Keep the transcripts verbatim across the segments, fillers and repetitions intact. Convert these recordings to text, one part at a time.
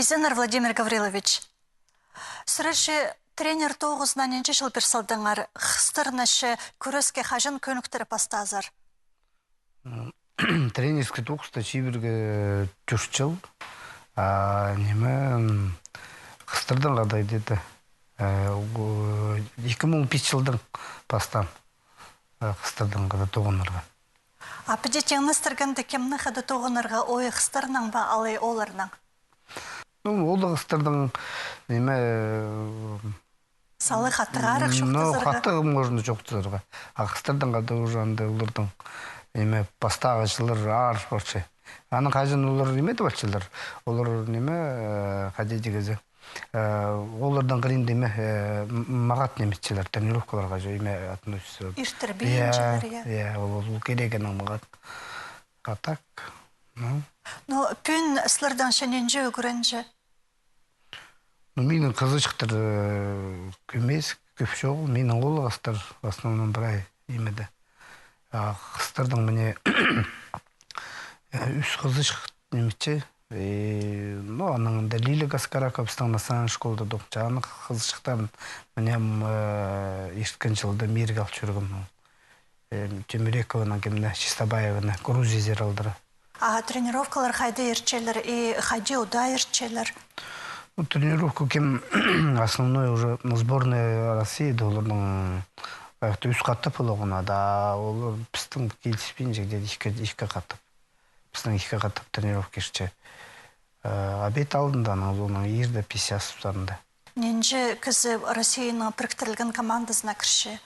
Изеннер, Владимир Гаврилович. Сірер че тренер тоғызына нинҷе чыл пир салдыңар, хыстарны че кӱреске хаҷан кӧніктіре пастаазар? Тренерский тоғыста чибіргі тӧрт чыл. А, ниме, м, хыстардаң хада, где-то, э, у-, ікі муң он пис чылдаң пастаам, э, хыстардаң хада тоғынарға. А піди теңнестіргенде, кемнең хада тоғынарға, ой, хыстарнаң ба, алай оолларнаң? Ну, ол хыстардаң, ниме, э, салы хатығ арах, ну, чоохтазарға. Хатығ можно чоохтазарға. А хыстардаң хада уже анда оларның, ниме, пастағы чыллар аар парча. Анаң хаҷан олар ниме тіп алчалар. Олар, ниме, э, хайди тигізі, э, оларның хыринда, ниме, э, м-, мағат ниме итчелер, тренировкаларға же, ниме, относится. Иртірбинчелер, я. Я, ол, ол кирегінің мағат. А так, ну. Ну, пӱӱн сірердең че нинҷе ӱгренче? Ну, минің хызыҷахтар, э, кӧмес, кӧп чоғыл. Минің оолағастар в основном прай нимеде. А хыстарның міне, э, ӱс хызыҷах ниме итче. И, ну, анаң анда Лиля Гаскаракова пістің национальный школада тоғынча. Аның хызыҷахтарын міне, м, э, ирткен чылда мирге ал чӧргем. Э, Тюмерекованың кемні, Чистобаеваны, Грузиязар алдыра. А тренировкалар хайда иртчелер и хайди удаа иртчелер? Ну, тренировка кем, основной уже, ну, сборная России, да, оларның, э, ӱс хатап поларға надо, а олар пістің киліспинче, где-то ікі, ікі хатап. Пістің ікі хатап тренировка иртче. Э, обед алдында, анаң соонаң иирде, пис час тустарында. Нинҷе кізі Россияның піріктірілген командазына кірче?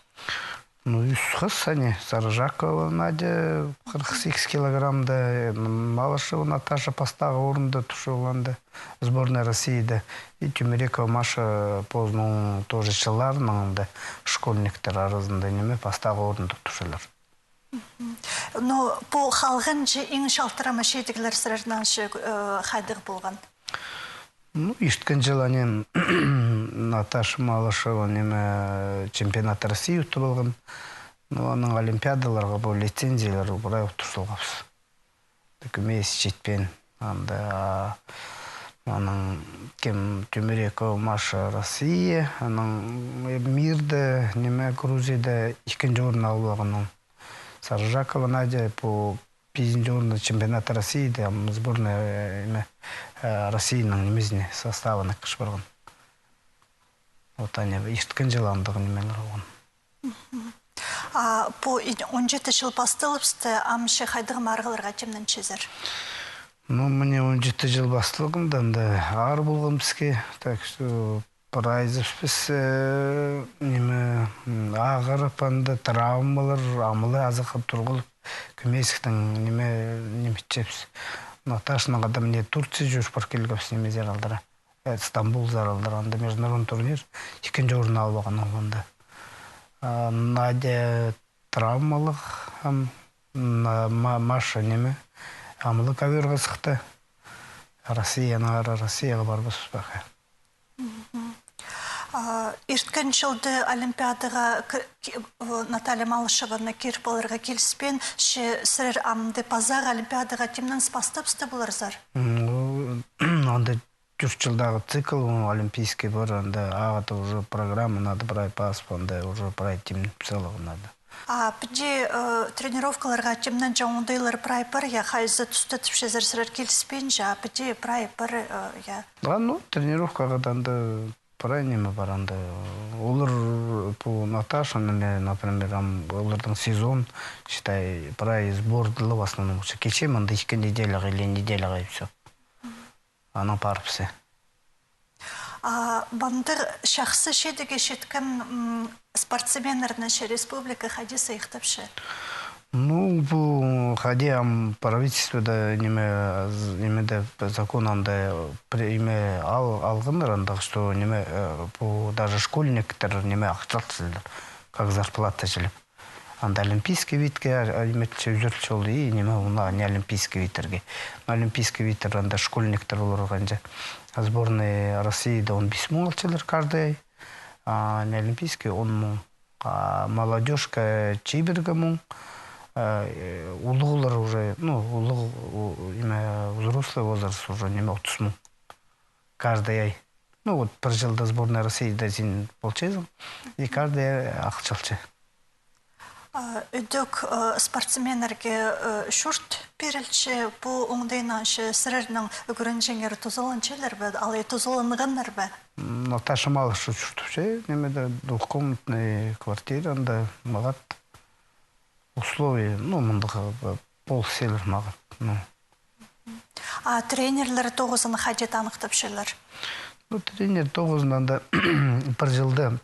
Ну, ӱс хыс, ане, Сарыжакова Надя, хырых сигіс килограммда, э, Малышева Наташа пастағы орында турча ол анда, сборная Россияда, и Тюмерекова Маша, позының тоже чылларының анда, школьниктер аразында, ниме, пастағы орында турчалар. Мгм. Ну, пу халғанҷы иң чалтырама чидіглер сірернің че, э, хайдағ полған? Ну, ирткен чыл ане Наташа Малышева, ниме, чемпионат России утып алған. Ну, анаң олимпиадаларға пу лицензиялар прай утып салғабыс. Документ читпеен. Анда, а, анаң кем, Тюмерекова Маша Россия, анаң мирде, ниме, Грузияда ікінҷі орын алып алған ол. Сарыжакова Надя пу пизінҷі орында чемпионат Россияда, ам сборная, э, ниме, э, Россияның нимезіне, составына кірче парған. Вот ане ирткен чыл андағ нимелер полған. Мгм. А пу и-, он читі чыл пасталыбысты, ам че хайдағ марығларға тимненчезер? Ну, міне, он читі чыл пасталғанда, анда аар полған піске, так что прайзыбыс піс, э, ниме, м, ағырып, анда травмалар, амылы азахха турғылып, кӧмесіктең, ниме, ниме итчебіс. Наташанаң хада, міне, Турция чӧр пар килгебіс, нимезер алдыра. Э, Стамбулзар алдыра, анда международный турнир, ікінҷі орын алып алған ол анда. А, Надя травмалығ, ам, на-, Ма-, Маша, ниме, амлығ ковёрға сыхты. Россияның ары, Россияға парбас пахы. Мгм. А, ирткен чылда олимпиадаға к-, ки-, в-, Наталья Малышеваны киріп аларға киліспеен, че сірер амды пазағы олимпиадаға тимненіс пастабысты поларзар? М, ол, анда тӧрт чылдағы цикл, ол олимпийский пар, анда ағада уже программа надо прай пазып, анда уже прай тимнеп саларға надо. А піди, э, тренировкаларға тимненҷең оңдайлар прай пар, я, хайзы туста тіпчезер сірер киліспинче, а піди прай пар, э, я. А, ну, тренировкаға даа анда прай ниме пар анда. Олар, пу Наташа, ниме, например, ам, оларның сезон, считай, прай сбордыла в основном. Килче мында ікі неделяға или неделяға и всё. Анаң парыбысча. А мындағ чахсы чидігге читкен, м, спортсменнерні че республика хайди сыйыхтапча? Ну, пу хайди ам правительствода ниме, з-, ниме дее, закон анда, пре-, ниме ал-, алғаннар андағ, что ниме, э, пу даже школьниктер ниме ахча алчалар, как зарплата чіли. Анда олимпийский видке, а, а, ниме итче, ӱзӱрілче ол, и ниме, уна, не олимпийский видтерге. Но олимпийский видтер анда школьниктер оларға анда. А сборная Россияда он пис муң алчалар каждый ай. А не олимпийский он муң. А молодёжка чибіргі муң. А, э, улуғлар уже, ну, улуғ, у-, ниме, взрослый возраст уже, ниме, отыс муң. каждый ай. Ну, вот, пір чылда сборная Россияда син полчазың, и каждый ай алчалча. А, ідӧк, э, спортсменнерге, э, чурт пирілче, пу оңдайнаң чи сірернің ӱгренҷеңер тузаланчалар ба, алай тузаланғаннар ба? М, Наташа Малышева чуртапча, нимеде, двухкомнатный квартира, анда мағат условия, ну, мындағ, э, полысчалар мағат, ну. А тренерлер тоғызын хайди таныхтапчалар? Ну, тренер тоғызын анда пір чылда,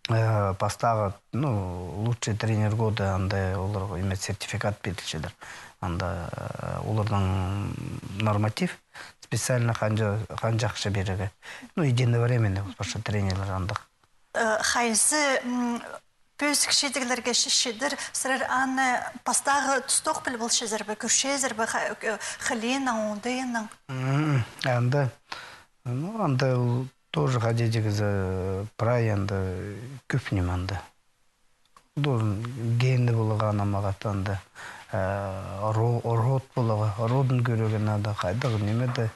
э, пастағы, ну, лучший тренер года анда оларға, ниме, сертификат пирілчелер. Анда, э, оларның норматив, специально ханҷа-, ханҷа ахча пирерге. Ну, единовременно, пастағы тренерлер андағ. Э, хайзы, м, пӧзік чидіглерге читчедір, сірер аны пастағы тустох піл полчазар ба, кӧрчезер бе, ха-, э, хылинаң, оңдайынаң? М, анда, ну, анда ол тоже хайди тигізі, прай анда кӧп ниме анда. Должен гені поларға ана мағат анда, э, ро-, род поларға, родын кӧрерге надо, хайдағ нимеде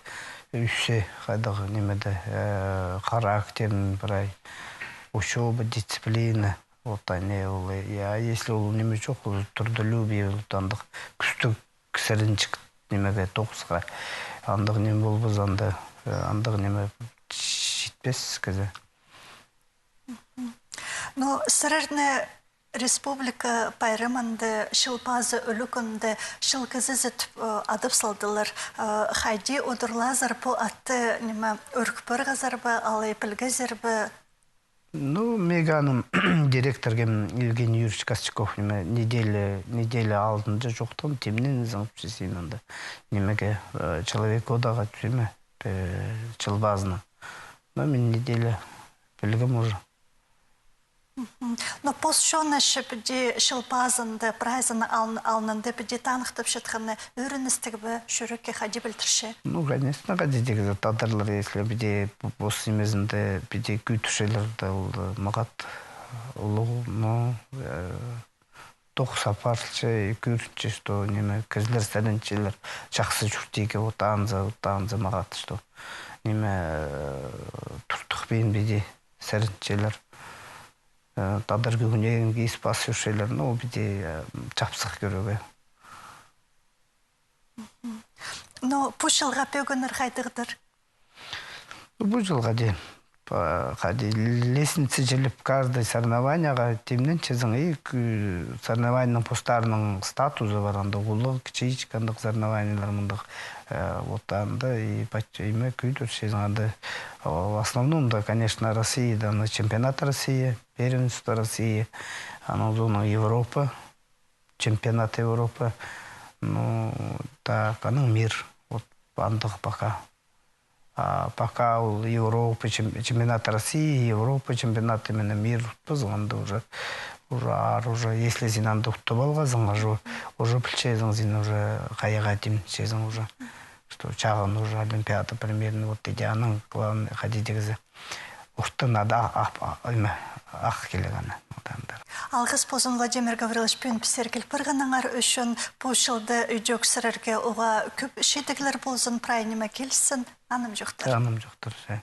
ӧсче, хайдағ нимеде, э, характерін прай, учёба, дисциплина. Вот аны ол, я, если ол ниме чох, ол трудолюбие, ол андағ кӱстіг, сірінҷік нимеге, тоғысха. Андағ ниме полбаза, анда, э, андағ ниме читпес кізі. Ну, сірерні республика пайрамында, Чыл пазы ӱлӱкӱнінде Чыл кізізі тіп, э, адап салдылар. Э, хайди одырлазар, пу атты, ниме, ӧрік парғазар ба, алай пілгезер бе? Ну, мағаа аның директор кем, Евгений Юрьевич Костяков, ниме, неделя, неделя алдында чоохтаан, тимнензің, син анда. Нимеге, э, Человек годаға, ниме, э, Чыл пазына. Но мин неделя пілгем уже. Мгм. Но пос чоннаң піди Чыл пазында, прайзының алнында піди таныхтапчатханы ӧріністіг бе, чӱрекке хайди пілдірче? Ну, конечно, хайди тигізі, тадарлар, если піди пос нимезінде піди кӧдірчелер, да ол, э, мағат улуғ, ну, э, тоғыс апарылча, и кӧрінче, что, ниме, кізілер сірінчелер, чахсы чуртирға, вот анзы, вот анзы мағат, что, ниме, э, туртухпин піди сірінчелер. Э, тадар кӧгенегін кис пас чӧрчелер, ну, піди, э, чапсых кӧрерге. Ну, пу чылға пӧгіннер хайдағдыр? Пу чылға дее, па-, хайди, лестница чіліп, каждый соревнованиеға тимненчезің, и кӱ-, соревнованиенің постарының статузы пар, анда улуғ, кічіҷек, андағ соревнованиелер мындағ, э, вот анда, и пач-, име, кӧдірчезің анда, о, в основном, да, конечно, Россияда, ана чемпионат России, первенство России, анаң соонаң Европа, чемпионат Европы, ну, так, анаң мир, вот, андағ пока. А пока ол Европа, чем-, чемпионат России, Европа чемпионат, именно мир утпазың, анда уже, уже аар, уже, если син анда утып алғазың, уже, уже пілчезің, син уже хайаға тимчезің уже. Что чағын уже Олимпиада примерно, вот, иди, анаң главный, хайди тигізі. Орта надо, а, а, а, име, ах килгені, вот андағ. Алғыс ползын, Владимир Гаврилович, пӱӱн пістерге кил парғаныңар ӱчӱн. Пу чылда ідӧк сірерге уғаа кӧп чидіглер ползын, прай ниме килзін, анымҷохтар. Анымҷохтар, че.